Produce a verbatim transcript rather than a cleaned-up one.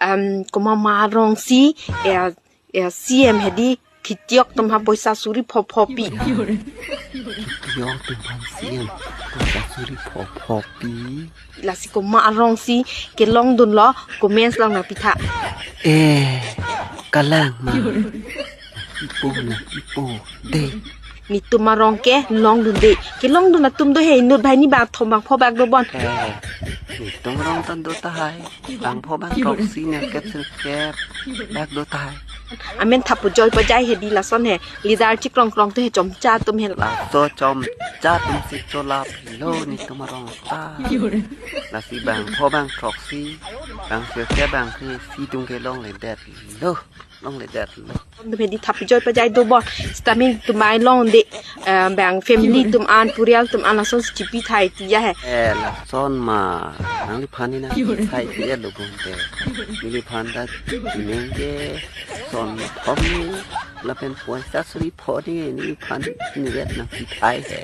Em, komat ma arongsi, eh, eh, C M hedi, khitiok atum aphan poisa suri phopho pi. Khitiok atum aphan C M poisa suri phopho pi. Lasi komat arongsi kelongdunlo, comments along nangpitha. Eh, kalang ma. Ipo na, ipo de. Netum arong ke longdunde. Kelongdun atum do he, inut banghini bangthom bangpho bak dobon. Eh, netum arong ta do tahai. Bangpho bangthroksi nerkep sirkep bak do tahai. Amen thap pujoi pajai hedi lason he. Leader chikrong krong atum he, chomcha atum he. Laso chomcha atumsi cholaplo netum arong ta. Lasi bangpho bangthroksi, bang sirkep bangkresi atum ke longledetlo. Longledetlo. Atum hedi thap pujoi pajai dobon. Sitame netum along de, eh, bang family atum an, purial atum an lason chipi thai tiya he. Eh, lason ma. Nangliphan ni nangpi thai tiya lo bonte. Neliphan ta neng ke son thom ni lapen poisa suri pho ni neliphan ni vet nangpi thai he.